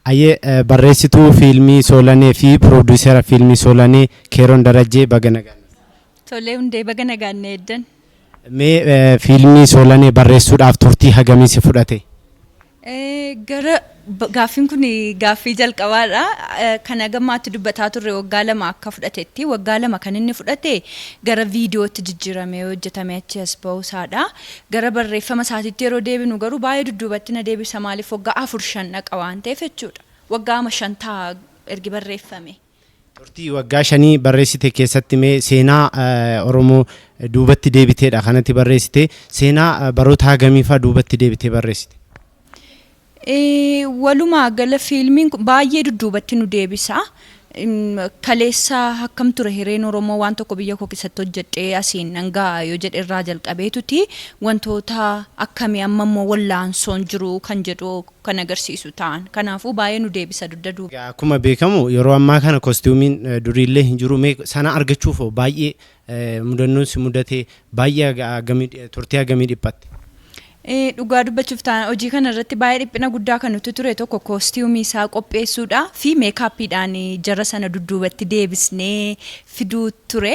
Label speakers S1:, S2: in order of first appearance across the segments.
S1: Ayyee, barreessituu fiilmii Soolanee fi piroodiisera fiilmii Soolanee Keeroon Darajjee, baga nagaan.
S2: Tolee hundee, baga nagaan eeddan.
S1: Mee fiilmii Soolanee barreessuudhaaf turtii hagamii si fudhate?
S2: Gara gaaffiin kun gaaffii jalqabaadha. Kan hagammaatti dubbataa turre waggaa 2 akka fudhatetti, waggaa 2 kan inni fudhate gara viidiyootti jijjiiramee hojjetamee achi as bahuusaadha. Gara barreeffama isaatiitti yeroo deebinu garuu baay'ee dudduubatti na deebisa, maaliif waggaa 4 5 dhaqa waan ta'eef jechuudha. Waggaa ama 5 ta'a ergi barreeffame.
S1: Turtii waggaa 5 barreessite keessatti mee seenaa Oromoo duubatti deebiteedha kanatti barreessite, seenaa baroota hagamiifaa duubatti deebitee barreessite?
S2: Walumaa gala fiilmiin kun baay'ee dudduubatti nu deebisa. Kaleessa akkam ture hireen Oromoo, waan tokko biyya koo keessatti hojjedhee asiin nan ga'a yoo jedhe irraa jalqabeetuti wantoota akkamii amma immoo wallaansoon jiru kan jedhu kan agarsiisu ta'an. Kanaafuu baay'ee nu deebisa dugda duuba.
S1: Akkuma beekamu yeroo ammaa kana kostiumiin duriillee hin jiru, mee sana argachuuf baay'ee mudannoon si mudate baay'ee hagamii, turtii hagamii dhiphatte?
S2: Dhugaa dubbachuuf taana hojii kana irratti baay'ee dhiphina guddaa kan nutti ture tokko koostiyuumii isaa qopheessuudha fi meekaappiidhaan jara sana dudduubatti deebisnee fiduu ture.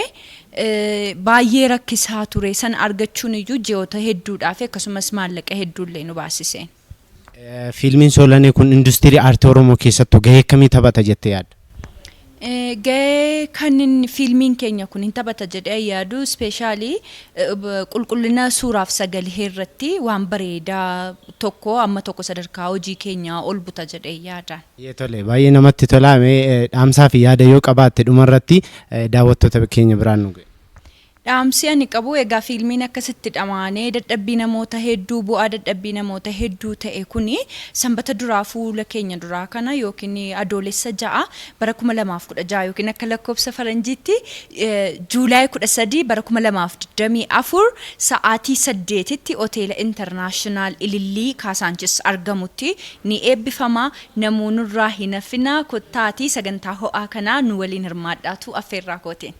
S2: Baay'ee rakkisaa ture, sana argachuun iyyuu ji'oota hedduudhaa fi akkasumas maallaqa hedduullee nu baasiseen.
S1: Fiilmiin Soolanee kun industirii aartii Oromoo keessattuu gahee akkamii taphata jettee yaadda?
S2: Gahee kan inni fiilmiin keenya kun hin taphata jedhee yaadu, especially qulqullina suuraaf sagalee irratti waan bareedaa tokko amma tokko sadarkaa hojii keenyaa ol buta jedhee yaadaan.
S1: Tole, baay'ee namatti tola. Mee dhaamsaa fi yaada yoo qabaatte dhumarratti daawwattoota keenya biraan nu ga'e.
S2: Dhaamsi ani qabu egaa fiilmiin akkasitti dhamaanee dadhabbii namoota hedduu, bu'aa dadhabbii namoota hedduu ta'e kuni sanbata duraa fuula keenya duraa kana yookiin Adoolessa 6 bara 2016 yookiin akka lakkoofsa faranjiitti July 13 bara 2024 sa'aatii 8tti hoteela International Ilillii Kaasaanchis argamutti ni eebbifama. Namoonni irraa hin hafina, kottaatii sagantaa ho'aa kanaa nu waliin hirmaadhaatu affeerraa kootiin.